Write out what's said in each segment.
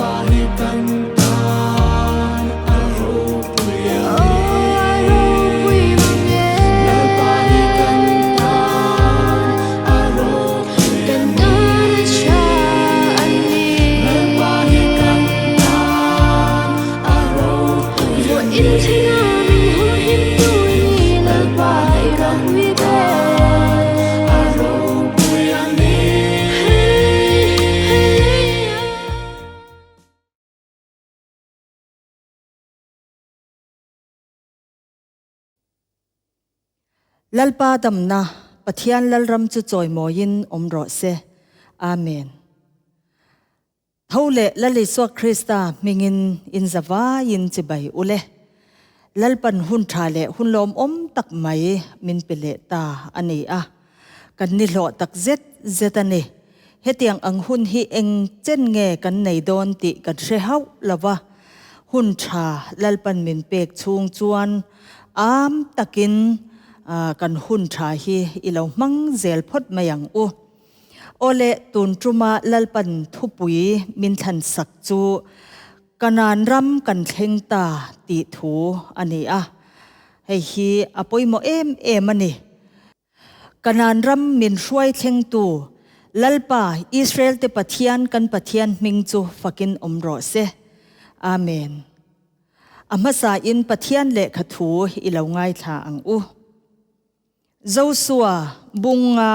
Lalpa hi kan tan a ropui a ni. Lalpa hi kan tan a ropui a ni. Lalpa hi kan tan a ropui a ni. Lalpa hi kan tan a ropui a ni. Lalpa damna Pathian Lalram chu chawimawiin awm rawh se. Amen. Tho leh Lal Isua Krista hmingin in zavaiin chibai u le. Lalpan hun tha leh hun lawmawm tak mai min pe leh ta a ni a. Kan ni hlawh tak zet zet a ni. Hetiang ang hun hi eng chen nge kan nei dawn tih kan hre hauh lo va, hun tha Lalpan min pek chhung chuan am takin kan hun tha hi i lo hmang zel phawt mai ang u. Awle, tun tuma Lalpan thupui min thlan sak chu Kanaan ram kan thleng ta tih thu a ni a, hei hi a pawimawh em em a ni. Kanaan ram min hruai thlengtu Lalpa, Israel-te Pathian kan Pathian hming chu fakin awm rawh se. Amen. A hmasain Pathian lehkha thu i lo ngaithla ang u. Josua bunga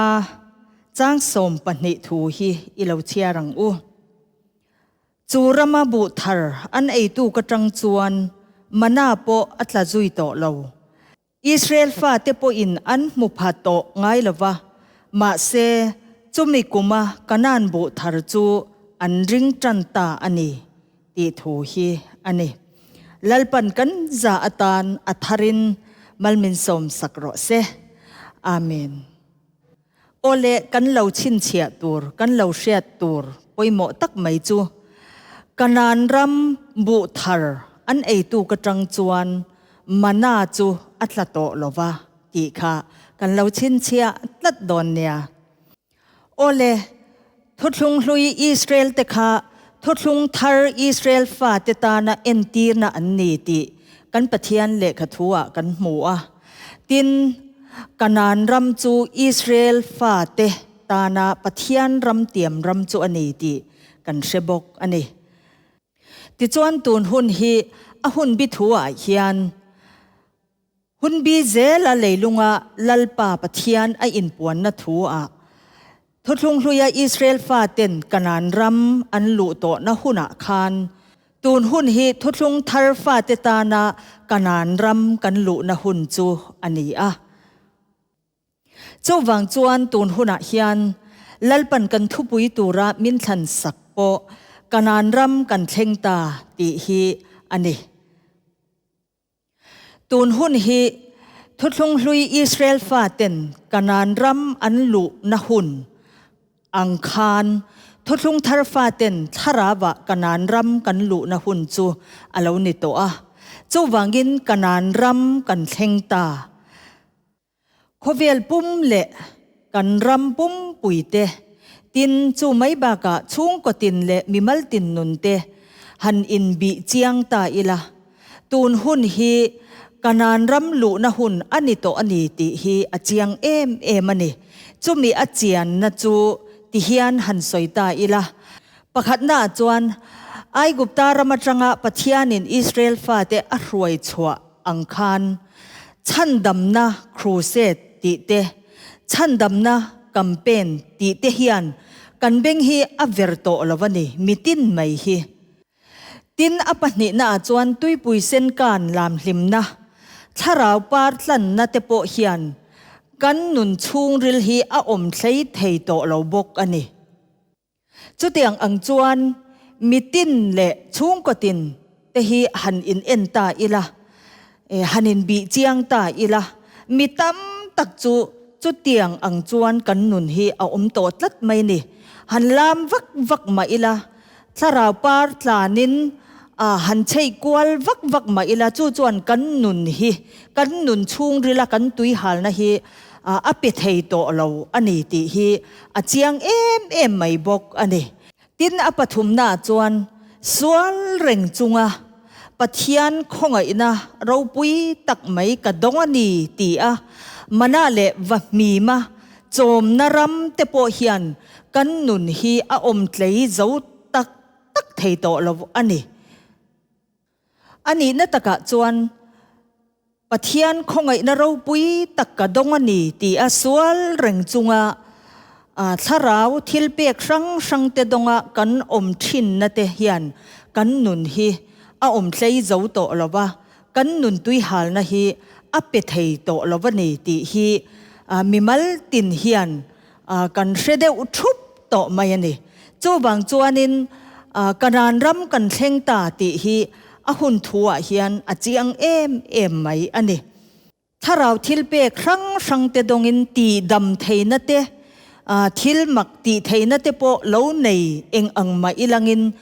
chang 12 thu hi i lo chhiar ang u. Chu rama buh thar an eitu ka tang chuan mana pawh a tla zui tawh lo. Israel fate pawhin an hmu pha tawh ngai lo va, mahse chumi kuma Kanaan buh thar chu an ring tan ta a ni tih thu hi a ni. Lalpan kan za atan a tharin malmin sawm sak rawh se. Amen. Awle kan lo chhinchhiah tur, kan lo hriat tur pawimawh tak mai chu Kanaan ram buh thar an eitu ka tang chuan mana chu a tla tawh lova tih kha kan lo chhinchhiah tlat dawn nia. Awle, Thuthlung hlui Israel te kha Thuthlung thar Israel fate tana entirna an ni tih kan Pathian lehkha thu-ah kan hmu a. Tin, Kanaan ram chu Israel fate tana Pathian ram tiam ram chu a ni tih kan hre bawk a ni. Tichuan tun hun hi a hun bi thu-ah hian Hunbi zela leilunga Lalpa Pathian a inpuanna thu ah Thuthlung hluia Israel faten Kanaan ram an luh tawhna hunah khan tun hun hi Thuthlung thar fate tana Kanaan ram kan luhna hun chu a ni a. Chuvang chuan tun hunah hian Lalpan kan thupui tura min thlan sak pawh Kanaan ram kan thleng ta tih hi a ni. Tun hun hi Thuthlung hlui Israel faten Kanaan ram an luhna hun ang khan Thuthlung thar faten thlarauah Kanaan ram kan luhna hun chu a lo ni tawh a. Chuvangin Kanaan ram kan thleng ta. Khawvel pum leh kan ram pumpuite tin chu mai bakah chhungkaw tin leh mimal tin nun te han inbih chiang ta ila, tun hun hi Kanaan ram luhna hun a ni tawh a ni tih hi a chiang em em a ni. Chumi a chianna chu ti hian han sawi ta ila, pakhatnaah chuan Aigupta ram atanga Pathianin Israel fate a hruai chhuah ang khan chhandamna crusade tih te, chhandamna campaign tih te hian kan beng hi a ver tawh lo a ni, mitin mai hi. Tin, a pahnihnaah chuan tuipui sen kan lam hlimna, thlarau par tlanna te pawh hian kan nun chhungril hi a awm thlei thei tawh lo bawk a ni. Chutiang ang chuan mitin leh chhungkaw tin te hi han in en ta ila, han in bih chiang ta ila, mi tam tak chu chutiang ang chuan kan nun hi a awm tawh tlat mai ni. Han lam vak vak mah ila, thlarau par tlanin han chheih kual vak vak mah ila, chu chuan kan nun hi, kan nun chhungrila kan tuihalna hi a pe thei tawh lo a ni tih hi a chiang em em mai bawk a ni. Tin, a pathumnaah chuan Sual reng chunga Pathian khawngaihna ropui tak mai ka dawng a ni ti a, mana leh va hmima chawmna ram te pawh hian kan nun hi a awm tlei zo tak tak thei tawh lo a ni. A nihna takah chuan Pathian khawngaihna ropui tak ka dawng a ni ti a sual reng chunga thlarau thil pek hrang hrang te dawnga kan awm thinna te hian kan nun hi a awm tlei zo tawh lo va, kan nun tuihalna hi a pe thei tawh lo va ni tih hi mimal tin hian kan hre deuh thup tawh mai a ni. Chuvang chuanin Kanaan ram kan thleng ta tih hi a hun thuah hian a chiang em em mai a ni. Thlarau thilpek hrang hrangte dawngin tihdam theihna te, thil mak tih theihna te pawh lo nei eng ang mah ilangin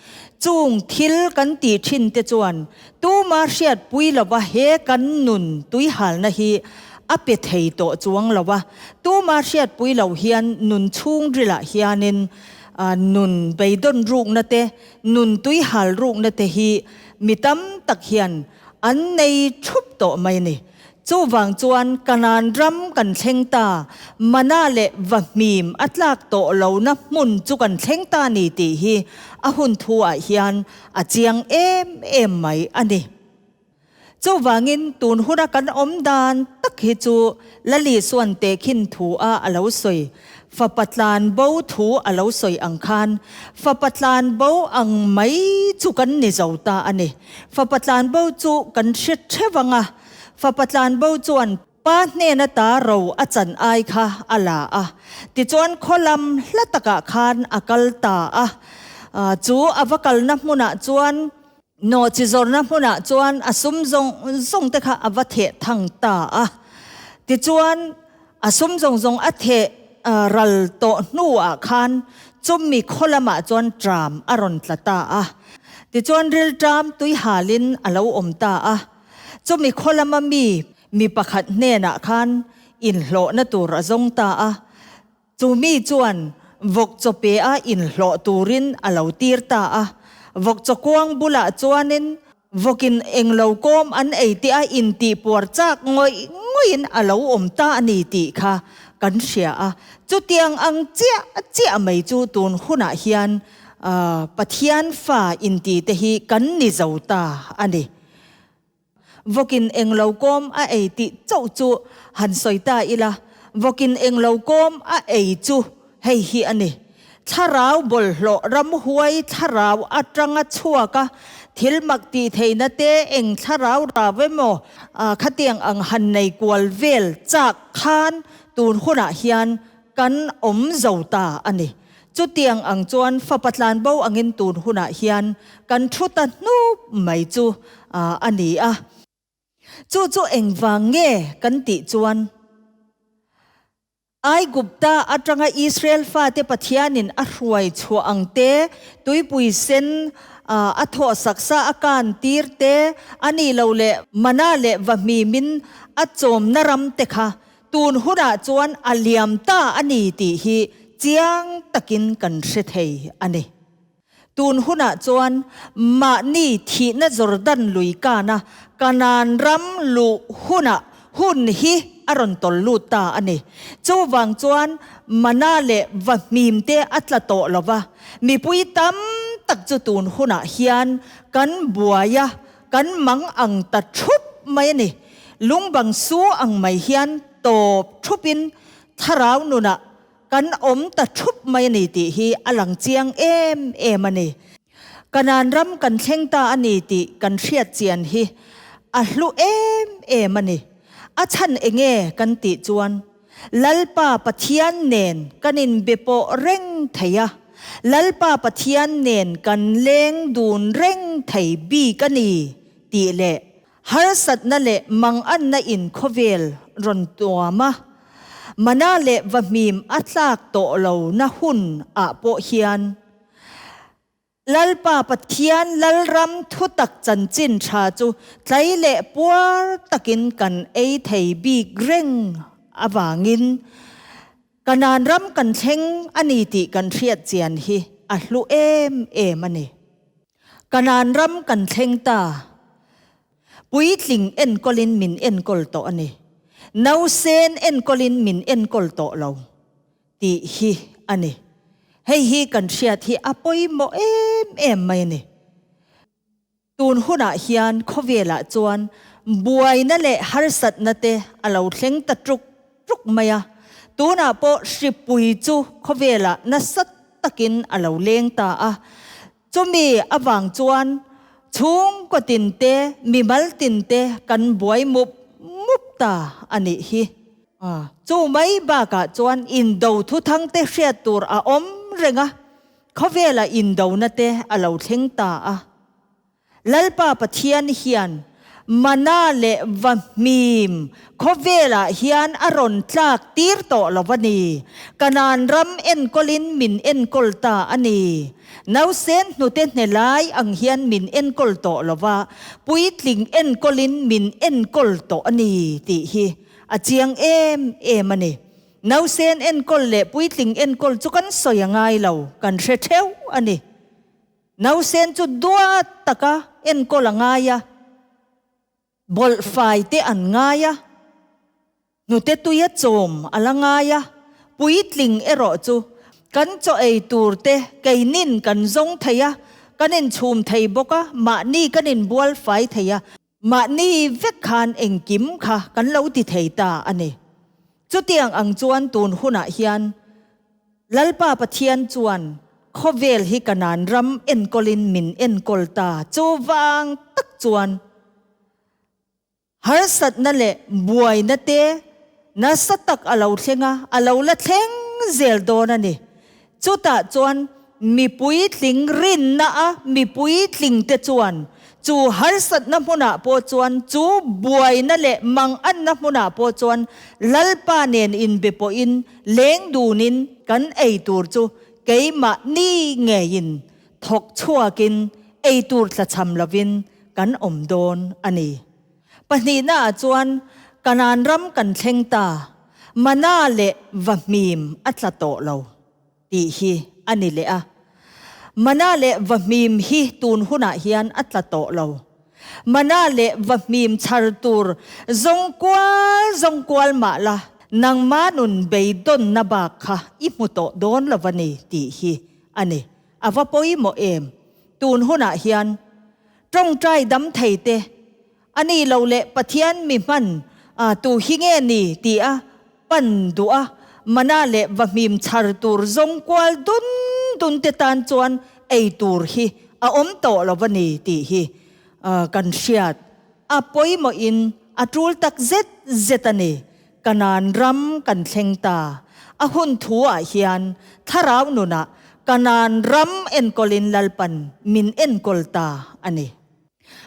chung thil kan tih thin te chuan tuma hriatpui lova he kan nun tuihalna hi a pe thei tawh chuang lo a. Tuma hriatpui lo hian nun chhungrilah hianin nun beidawn rukna te, nun tuihal rukna te hi mi tam tak hian an nei thup tawh mai a ni. Chuvang chuan Kanaan ram kan thleng ta, mana leh vahmim a tlak tawh lohna hmun chu kan thleng ta ni tih hi a hun thuah hian a chiang em em mai a ni. Chuvangin tun huna kan awm dan tak hi chu Lali chuan tehkhin thu a a lo sawi, fapa tlan bo thu a lo sawi ang khan fapa tlan bo ang mai chu kan ni zo ta a ni. Fapa tlan bo chu kan hre theuh ang a, fapa tlan bo chuan pa hnena ta ro a chan ai kha a la a, tichuan khaw lam hla takah khan a kal ta a, chu a va kalna hmunah chuan Nawhchi zawrhna hmunah chuan a sum zawng zawng te kha a va theh thang ta a. Tichuan, a sum zawng zawng a theh ral tawh hnuah khan chumi khaw lamah chuan tram a rawn tla ta a. Tichuan, rilṭam tui halin a lo awm ta a. Chumi khaw lama mi mi pakhat hnenah khan inhlawhna tur a zawng ta a. Chu mi chuan vawk chaw pe a inhlawh turin a lo tir ta a. Vawk chaw kuang bulah chuanin vawkin englo kawm an ei tih a intih puar chak ngawih ngawihin a lo awm ta a ni tih kha kan hria a. Chutiang ang chiah chiah mai chu tun hunah hian Pathian fa inti te hi kan ni zo ta a ni. Vawkin englo kawm a ei tih chauh chu han sawi ta ila, vawkin englo kawm a ei chu hei hi a ni. Thlarau bawlhhlawh ramhuai thlarau atanga chhuak a, thil mak tih theihna te eng thlarau rau emaw khatiang ang han nei kual vel chak khan tun hunah hian kan awm zo ta a ni. Chutiang ang chuan fapa tlanbo angin tun hunah hian kan thu ta hnup mai chu a ni a. Chu chu engvang nge kan tih chuan Aigupta atanga Israel fate Pathianin a hruai chhuah ang te, tuipui sen a thawh saksa a kan tir te, a nih loh leh mana leh vahmimin a chawmna ram te kha Tun hunah chuan a liam ta a ni tih hi chiang takin kan hre thei a ni. Tun hunah chuan mahni thihna Jordan lui kana Kanaan ram luh hunah hun hi a rawn tawl lut ta a ni. Chuvang chuan mana leh vahmim te a tla tawh lo va, mipui tam tak chu tun hunah hian kan buai a, Kan mang ang ta thup mai a ni. Lungbang su ang mai hian tawp thupin thlarau nunah kan awm ta thup mai a ni tih hi a lang chiang em em a ni. Kanaan ram kan thleng ta a ni tih kan hriat chian hi a hlu em em a ni. A chhan enge kan tih chuan Lalpa Pathian nen kan inbe pawh reng thei a, Lalpa Pathian nen kan leng dun reng thei bik a ni tih leh harsatna leh manganna in khawvel rawn tuam a, mana leh vahmim a tlak tawh lo na hun ah pawh hian Lalpa Pathian Lalram thutak chanchin tha chu tlai leh puar takin kan ei thei bik reng avangin Kanaan ram kan thleng a ni tih kan hriat chian hi a hlu em em a ni. Kanaan ram kan thleng ta. Puitling enkawlin min enkawl tawh a ni. Nausen enkawlin min enkawl tawh lo tih hi a ni. Hei hi kan hriat hi a pawimawh em em mai a ni. Tun hunah hian khawvelah chuan buaina leh harsatna te a lo thleng ta ṭuk ṭuk mai a, tunah pawh hripui chu khawvelah nasa takin a lo leng ta a. Chumi avang chuan chhungkaw tin te, mimal tin te kan buai mup mup ta a nih hi. Chu mai bakah chuan indo thuthang te hriat tur a awm reng a, Khawvela indona te a lo thleng ta a. Lalpa Pathian hian mana leh vahmim khawvelah hian a rawn tlak tir tawh lo a ni. Kanaan ram enkawlin min enkawl ta a ni. Nausen hnute hne lai ang hian min enkawl tawh lo va, puitling enkawlin min enkawl tawh a ni tih hi a chiang em em a ni. Nausen enkawl leh puitling enkawl chu kan sawi a ngai lo, kan hre theuh a ni. Nausen chu duat taka enkawl a ngai a, bawlhfai te an ngai a, hnute tuia chawm a la ngai a, puitling erawh chu kan chaw ei tur te keinin kan zawng thei a, kan inchhum thei bawk a, mahni kan inbual fai thei a. Mahni vek khan engkim kha kan lo ti thei ta a ni. Chutiang ang chuan tun hunah hian Lalpa Pathian chuan khawvel hi Kanaan ram enkawlin min enkawl ta. Chuvang tak chuan harsatna leh buaina te nasa tak a lo thleng a, a lo la thleng zel dawn a ni. Chutah chuan mipui tling rinna a mipui tlingte chuan chu harsatna hmunah pawh chuan, chu buaina leh manganna hmunah pawh chuan Lalpa nen inbe pawhin leng dunin kan ei tur chu keimahni ngeiin thawk chhuakin ei tur tlachham lovin kan awm dawn a ni. Pahnihnaah chuan Kanaan ram kan thleng ta, mana leh vahmim a tla tawh lo tih hi a ni leh a. Mana leh vahmim hi tun hunah hian a tla tawh lo. Mana leh vahmim chhar tur zawng kual zawng kual mah la, nangma nun beidawnna bak kha i hmu tawh dawn lo va ni tih hi a ni. A va pawimawh em? Tun hunah hian Tawngtai dam thei te a ni lo leh Pathian mi hman a tu hi nge ni ti a pan duh a, mana leh vahmim chhar tur zawng kual dun dun te tan chuan ei tur hi a awm tawh lo va ni tih hi kan hriat a pawimawh in a tul tak zet zet a ni. Kanaan ram kan thleng ta. A hun thu ah hian thlarau nunah Kanaan ram enkawlin Lalpan min enkawl ta a ni.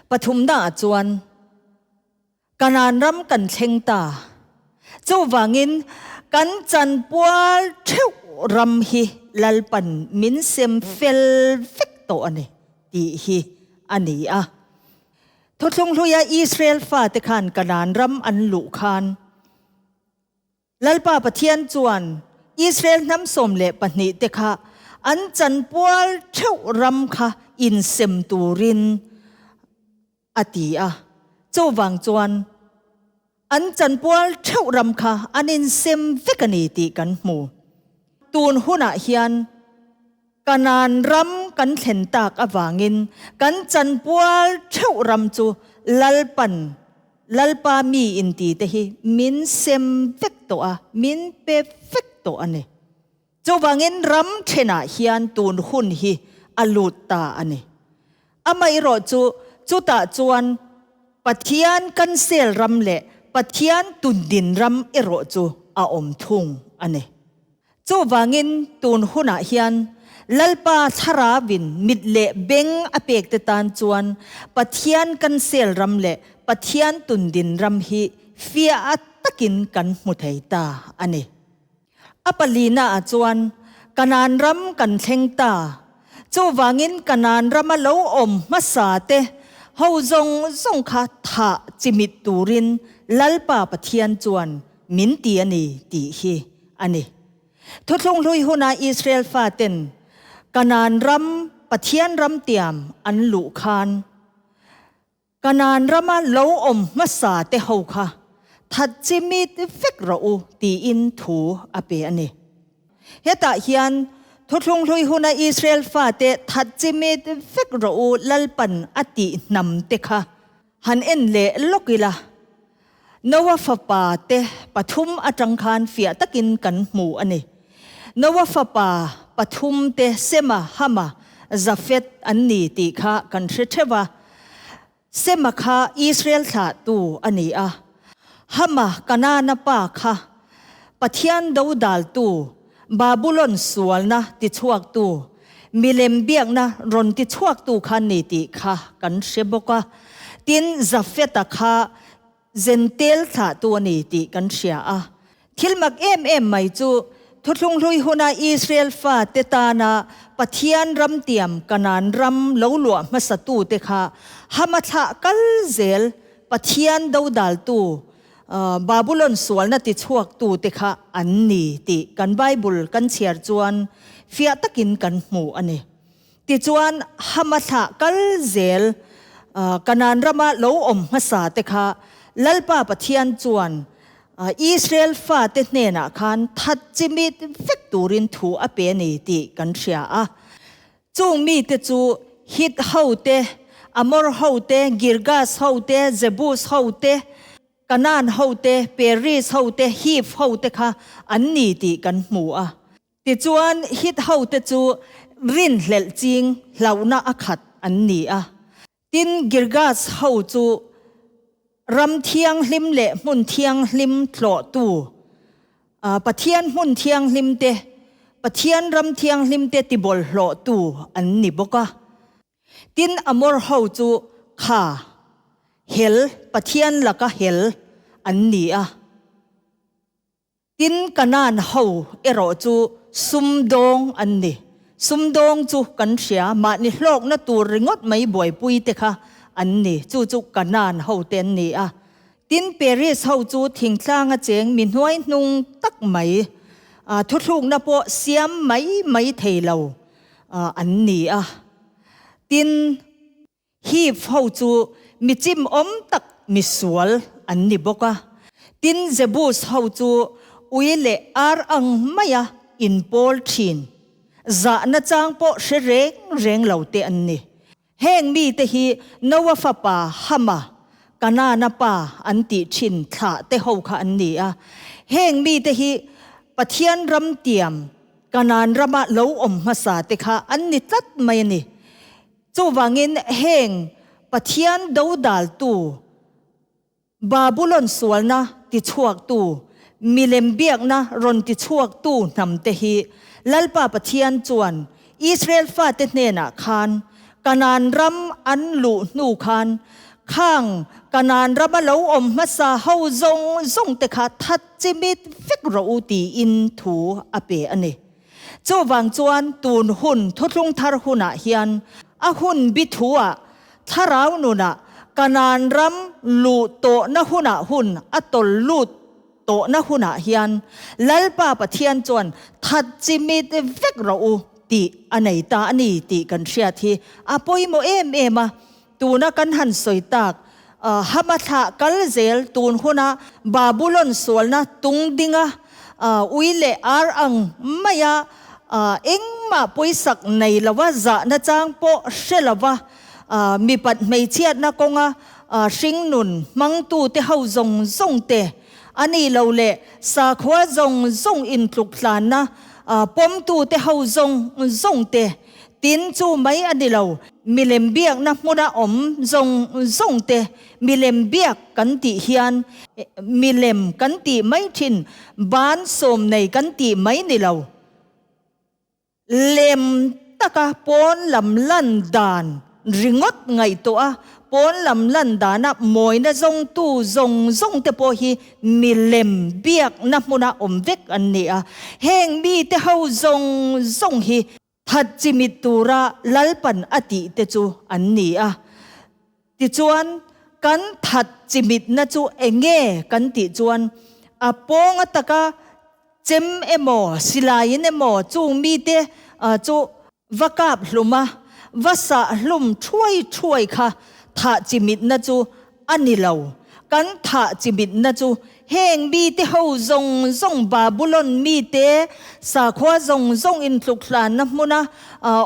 Pathumna ah chuan Kanaan ram kan thleng ta. Chuvangin kan chanpual theuh ram hi Lalpan min sem fel vek tawh a ni tih hi a ni a. Thuthlung hluia Israel fate khan Kanaan ram an luh khan Lalpa Pathian chuan Israel hnam 12 te kha an chanpual theuh ram kha insem turin a ti a. Chuvang chuan an chanpual theuh ram kha an insem vek a ni tih kan hmu. Tun hunah hian Kanaan ram kan thlen tak avangin kan chanpual theuh ram chu Lalpan, Lalpa mi inti te hi min sem vek tawh a, min pe vek tawh a ni. Chuvangin ram thenah hian tun hun hi a lut ta a ni. Amaherawh chu chutah chuan Pathian kan sel ram leh Pathian tundin ram erawh chu a awm thung a ni. Chuvangin tun hunah hian Lalpa Thlarauin mit leh beng a pek te tan chuan Pathian kan sel ram leh Pathian tundin ram hi fiah takin kan hmu thei ta a ni. A palina ah chuan Kanaan ram kan thleng ta. Chuvangin Kanaan rama lo awm hmasa te ho zawng zawng kha thah chimit turin Lalpa Pathian chuan min ti a ni tih hi a ni. Thuthlung hlui huna Israel faten Kanaan ram. Pathian ram tiam an luh khan Kanaan rama lo awm hmasa te ho kha that chimit vek rawh u tiin thu a pe a ni. Hetah hian Thuthlung Hlui huna Israel fate that chimit vek rawh u Lalpan a tih hnam te kha han en leh lawk ila. Noa fapa te pathum atang khan fiah takin kan hmu a ni. Noa fapa pathum te Sema, Hama, Jafet an ni tih kha kan hre theuh a. Sema kha Israel thlahtu a ni a. Hama, Kanaana pa kha Pathian dodaltu, Babulon sualna tichhuaktu, milem biakna rawn tichhuaktu kha ni tih kha kan hre bawk a. Tin, Jafeta kha Zentel thlahtu a ni tih kan hria a. Thil mak em em mai chu Thuthlung hlui huna Israel fate tana Pathian ram tiam Kanaan ram lo luah hmasatute kha hama thlah kal zel Pathian dodaltu Babulon sualna tichhuaktute kha an ni tih kan Bible kan chhiar chuan fiah takin kan hmu a ni. Tichuan, Hama thlah kal zel Kanaan rama lo awm hmasa te kha Lalpa Pathian chuan Israel fate hnenah khan that chimit vek turin thu a pe a ni tih kan hria a. Chung mite chu Hit ho te, Amor ho te, Girgas ho te, Jebus ho te, Kanaan ho te, Peris ho te, Hiv ho te kha an ni tih kan hmu a. Tichuan, Hit ho te chu rinhlelh ching hlauhna a khat an ni a. Tin, Girgas ho chu ram thianghlim leh hmun thianghlim tlawhtu, Pathian hmun thianghlim te, Pathian ram thianghlim te tibawlhhlawhtu an ni bawk a. Tin, Amor ho chu kha hel, Pathian laka hel an ni a. Tin, Kanaan ho erawh chu sumdawng an ni. Sumdawng chu kan hria, mahni hlawkna tur ringawt mai buaipui te kha an ni. Chu chu Kanaan ho te an ni a. Tin, Peris ho chu thingtlanga cheng mi hnuai hnung tak mai, thuthlukna pawh siam mai mai thei lo an ni a. Tin, Hiv ho chu mi chimawm tak misual an ni bawk a. Tin, Jebus ho chu ui leh ar ang maia inpawl thin, zahna chang pawh hre reng reng lo te an ni. Heng mite hi Noa fapa Hama, Kanaana pa an tih thin thlah te ho kha an ni a. Heng mite hi Pathian ram tiam Kanaan rama lo awm hmasa te kha an ni tlat mai a ni. Chuvangin heng Pathian dodaltu, Babulon sualna tichhuaktu, milem biakna rawn tichhuaktu hnamte hi Lalpa Pathian chuan Israel fate hnenah khan Kanaan ram an luh hnu khan khang Kanaan rama lo awm hmasa ho zawng zawngte kha that chimit vek rawh u tiin thu a pe a ni. Chuvang chuan tun hun thuthlung thar hunah hian a hun bi thuah thlarau nunah Kanaan ram luh tawhna hunah hun a tawl lut tawhna hunah hian Lalpa Pathian chuan that chimit vek rawh u tih a nei ta a ni tih kan hriat hi a pawimawh em em a. Tuna kan han sawi tak Hama thlah kal zel tun huna Babulon sualna tung dinga ui leh ar ang maia engmah pawisak nei lova zahna chang pawh hre lova mipat hmeichhiatna kawnga hringnun hmangtute ho zawng zawng te a ni lo leh sakhua zawng zawng intluk tlanna pawmtute ho zawng zawng te Tin, chu mai a ni lo, milem biakna hmuna awm zawng zawng te, milem biak kan tih hian milem kan tih mai thin, ban sawm nei kan tih mai ni lo. Lem taka pawn lam lan dan ringawt ngaihtuah a, pawn lam lan dana mawina zawngtu zawng zawng te pawh hi milem biakna hmuna awm vek an ni a. Heng mite ho zawng zawng hi That chimit tura Lalpan a tih te chu an ni a. Tichuan, kan that chimitna chu enge kan tih chuan a pawng ataka chem emaw, silaiin emaw chung mite chu va kap hlum a, va sah hlum thuai thuai kha thah chimitna chu a ni lo. Kan thah chimitna chu heng mite ho zawng zawng Babulon mite sakhua zawng zawng intluk hlanna hmuna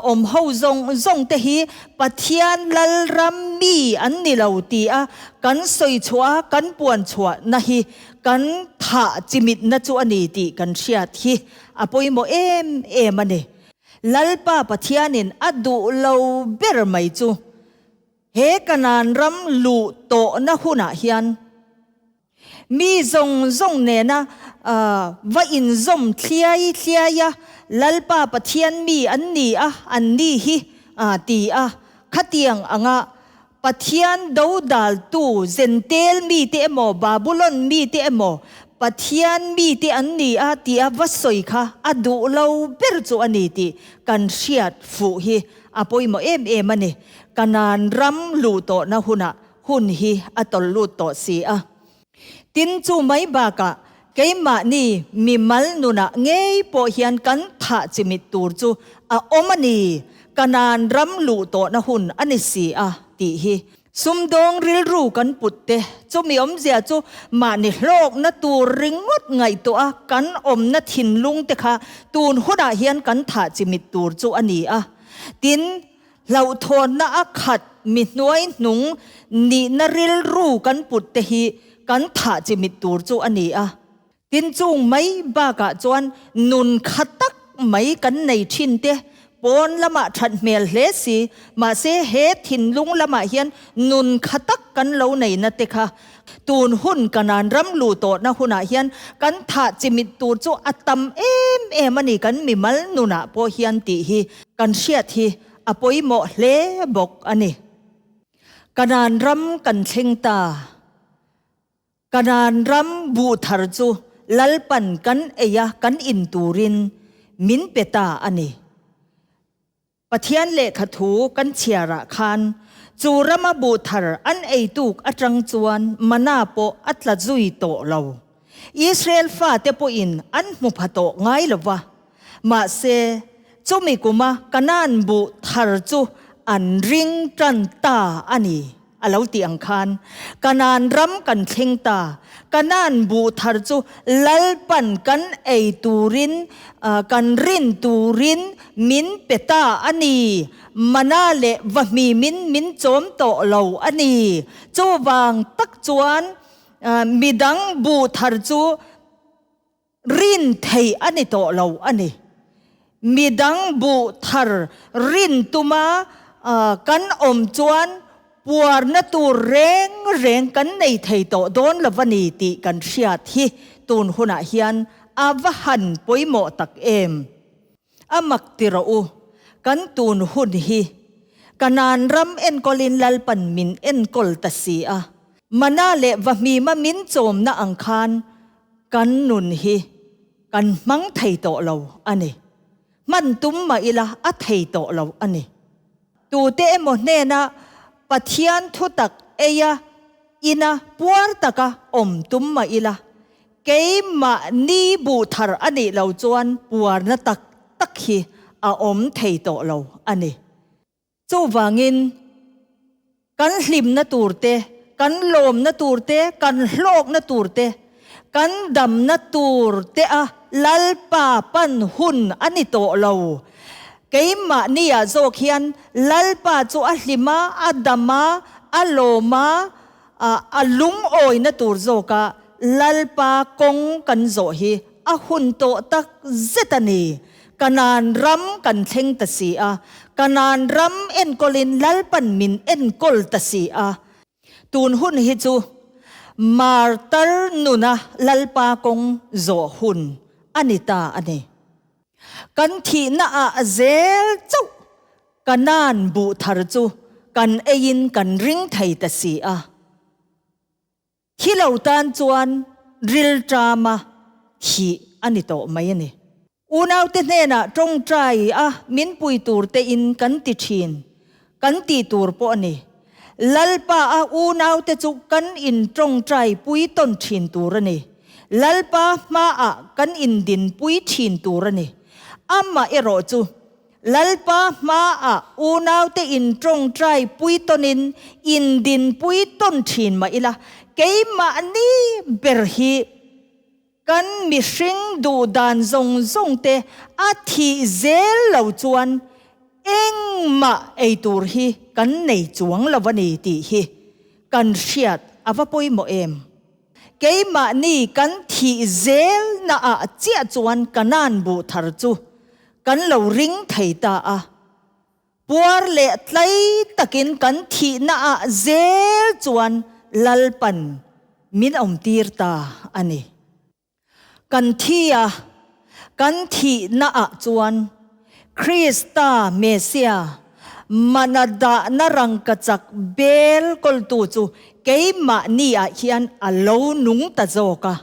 awm ho zawng zawng te hi Pathian Lalram mi an ni lo ti a kan sawi chhuah a kan puan chhuahna hi kan thah chimitna chu a ni tih kan hriat hi a pawimawh em em a ni. Lalpa Pathianin a duh lo ber mai chu he Kanaan ram luh tawhna hunah hian mi zawng zawng nena va inzawm thliai thliai a, Lalpa Pathian mi an ni a, an ni hi ti a, khatiang anga Pathian dodaltu Zentel mite emaw Babulon mite emaw Pathian mite an ni a tia va sawi kha a duh lo ber chu a ni tih kan hriat fuh hi a pawimawh em em a ni. Kanaan ram luh tawhna hunah hun hi a tawlh lut tawh si a. Tin chu mai bakah keimahni mimal nunah ngei pawh hian kan thah chimit tur chu a awm a ni, Kanaan ram luh tawhna hun a ni si a tih hi. Sumdawng rilru kan put te chumi awmzia chu mahni hlawkna tur ringawt ngaihtuah a kan awmna thinlung te kha tun hunah hian kan thah chimit tur chu a ni a. Tin, Hlauhthawnna a khat mi hnuai hnung nihna rilru kan put te hi kan thah chimit tur chu a ni a. Tin chung mai bakah chuan nun kha tak mai kan nei thin te pawn lamah that hmel hle si, mahse he thinlung lamah hian nun kha tak kan lo neina te kha tun hun kanan ram luh tawhna hunah hian kan thah chimit tur chu a tam em em a ni kan mimal nunah pawh hian tih hi Kan hriat hi a pawimawh hle bawk a ni. Kanaan ram kan thleng ta. Kanaan ram buh thar chu Lalpan kan ei a kan in turin min pe ta a ni. Pathian lehkha thu kan chhiarah khan chu rama buh thar an ei tuk atang chuan mana pawh a tla zui tawh lo. Israel fate pawhin an hmu pha tawh ngai lo va. Mahse, chumi kuma Kanaan buh thar chu an ring tan ta a ni, a lo tih ang khan, Kanaan ram kan thleng ta, Kanaan buh thar chu Lalpan kan ei turin, kan rin turin min pe ta a ni, mana leh vahmimin min chawm tawh lo a ni. Chuvang tak chuan midang buh thar chu Rin thei a ni tawh lo a ni. Midang buh thar rin tuma kan awm chuan puarna tur reng reng kan nei thei tawh dawn lo a ni tih kan hriat hi tun hunah hian a va han pawimawh tak em. A mak ti rawh u, kan tun hun hi Kanaan ram enkawlin Lalpan min enkawl ta si a, mana leh vahmima min chawmna ang khan Kan nun hi kan hmang thei tawh lo a ni. Hman tum mah ila a thei tawh lo a ni. Tute emaw hnena Pathian thutak eia ina puar taka awm tum mah ila, keimahni buh thar a nih lo chuan puarna tak tak hi a awm thei tawh lo a ni. Chuvangin, kan hlimna tur te, kan lawmna tur te, kan hlawkna tur te, kan damna tur te a Lalpa pan hun a ni tawh lo. Keimahniah zawk hian Lalpa chu a hlim a, a dam a, a lawm a, a lungawina tur zawka Lalpa kawng kan zawh hi a hun tawh tak zet a ni. Kanaan ram kan thleng ta si a, Kanaan ram enkawlin Lalpan min enkawl ta si a. Tun hun hi chu Martar nuna Lalpa kawng zawh hun a ni ta a ni. Kan thihna ah zel chauh Kanaan buh thar chu kan eiin kan ring thei ta si a. Thi lo tan chuan rilṭama thih a ni tawh mai a ni. Unaute hnenah ṭawngṭai a min pui tur tein kan ti ṭhin, kan tih tur pawh a ni. Lalpa a unaute chu kan inṭawngṭai pui tawn ṭhin tur a ni. Lalpa hmaah kan indinpui ṭhin tur a ni. Amah erawh chu. Lalpa hmaah unaute intawngtai pui tawnin indinpui tawn thin mah ila, keimahni ber hi kan mihring duh dan zawng zawng te a thih zel lo chuan engmah ei tur hi kan nei chuang lo a ni tih hi kan hriat a va pawimawh em? Keimahni kan thih zel naah chiah chuan Kanaan buh thar chu kan lo ring thei ta a. Puar leh tlai takin kan thih naah zel chuan Lalpan min awmtir ta a ni. Kan thi a, kan thihnaah chuan Krista Mesia mana dahna rangkachak bel kawltu chu keimahniah hian a lo nung ta zawk a.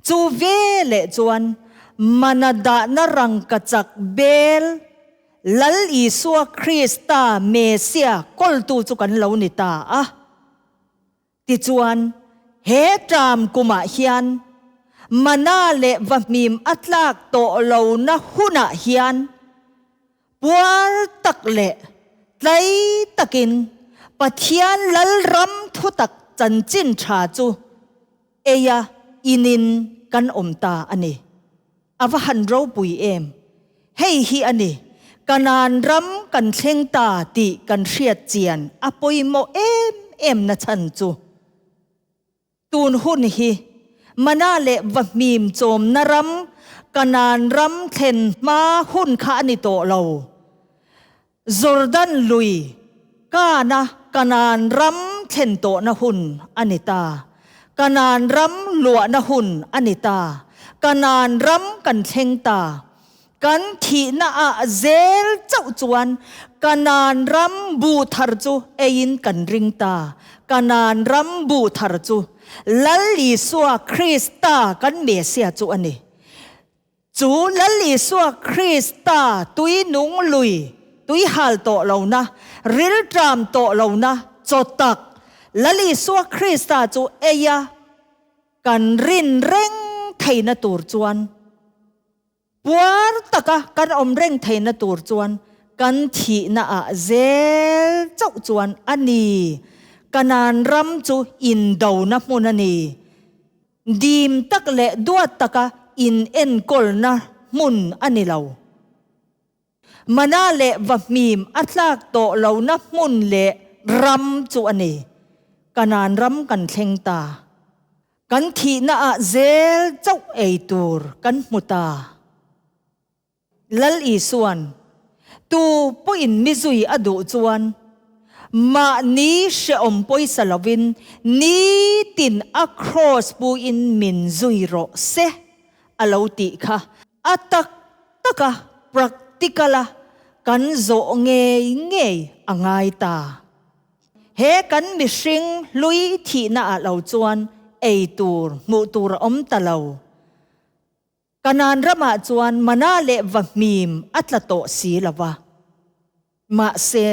Chu veleh chuan mana dahna rangkachak bel Lal Isua Krista Mesia kawltu chu kan lo ni ta a. Tichuan, he ṭam kumah hian mana leh vahmim a tlak tawh lohna hunah hian puar tak leh tlai takin Pathian Lalram thutak chanchin ṭha chu eia inin kan awm ta a ni. A va han ropui em! Hei hi a ni, Kanaan ram kan thleng ta tih kan hriat chian a pawimawh em em na chhan chu. Tun hun hi Mana leh Vahmim chawmna ram Kanaan ram thlen hma hun kha a ni tawh lo. Jordan lui kana Kanaan ram thlen tawhna hun a ni ta. Kanaan ram luahna hun a ni ta. Kanaan ram kan thleng ta. Kan thihna ah zel chauh chuan Kanaan ram bu thar chu eiin kan ring ta. Kanaan ram bu thar chu Lal Isua Krista kan Messiah chu a ni. Chu Lal Isua Krista tui nung lui, tui hal tawh lohna, rilṭam tawh lohna chaw tak Lal Isua Krista chu eia kan rin reng theihna tur chuan, puar taka kan awm reng theihna tur chuan kan thihna ah zel chauh chuan a ni. Kanaan ram chu indona hmun a ni. Dim tak leh duat taka inenkawlna hmun a ni lo. Mana leh vahmim a tlak tawh lohna hmun leh ram chu a ni. Kanaan ram kan thleng ta. Kan thihnaah zel chauh ei tur kan hmu ta. Lal Isuan, Tu pawhin mi zui a duh chuan mahni hrehawm pawisa lovin nitin a kraws puin min zui rawh se a lo tih kha a tak taka practical-a kan zawh ngei ngei a ngai ta. He kan mihring hlui thihnaah lo chuan ei tur hmuh tur a awm ta lo. Kanaan ramah chuan mana leh vahmim a tla tawh si lo va. Mahse,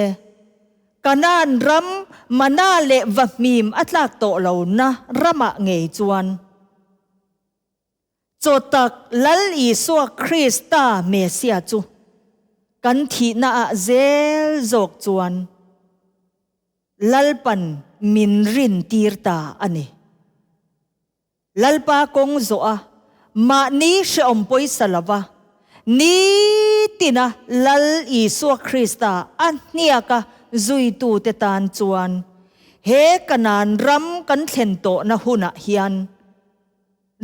Kanaan ram mana leh vahmim a tlak tawh lohna ramah ngei chuan chaw tak Lal Isua Krista Mesia chu kan thihnaah zel zawk chuan Lalpan min rintir ta a ni. Lalpa kawng zawh a, mahni hrehawm pawisa lova, nitina Lal Isua Krista a hniaka zuitute tan chuan he Kanaan ram kan thlen tawhna hunah hian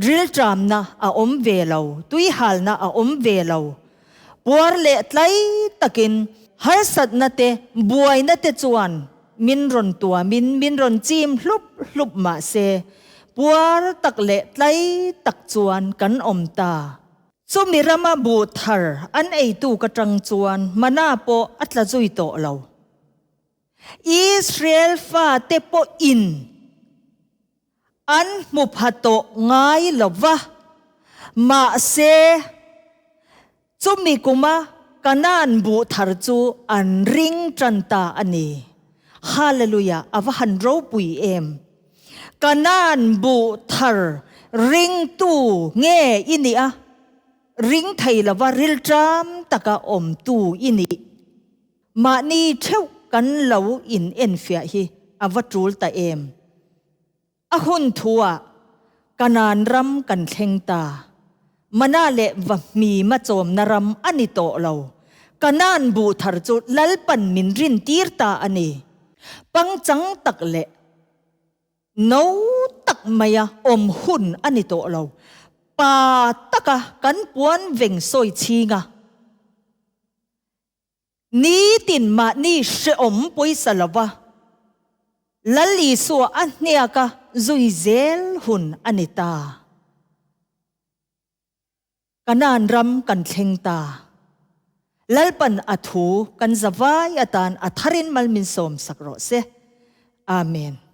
rilṭamna a awm ve lo, tuihalna a awm ve lo. Puar leh tlai takin harsatna te, buaina te chuan Min rawn tuamin min rawn chim hlup hlup mah se, puar tak leh tlai tak chuan kan awm ta. Chumi rama buh thar an eitu ka tang chuan mana pawh a tla zui tawh lo. Israel fate pawhin An hmu pha tawh ngai lo va. Mahse, chumi kuma Kanaan buh thar chu an ring tan ta a ni. Hallelujah, a va han ropui em! Kanaan buh thar ringtu nge i nih a? Ring thei lova rilṭam taka awmtu i nih. Mahni theuh kan lo in enfiah hi a va ṭul ta em? A hun thu-ah Kanaan ram kan thleng ta. Mana leh Vahmima chawmna ram a ni tawh lo. Kanaan buh thar chu Lalpan min rintir ta a ni. Pangchang tak leh No tak maia awm hun a ni tawh lo. Pa taka kan puan veng sawi chhing a. Nitin mahni hrehawm pawisa lova Lal Isua a hniaka zui zel hun a ni ta. Kanaan ram kan thleng ta. Lalpan a thu kan zavai atan a tharin mal min sawmsak rawh se. Amen.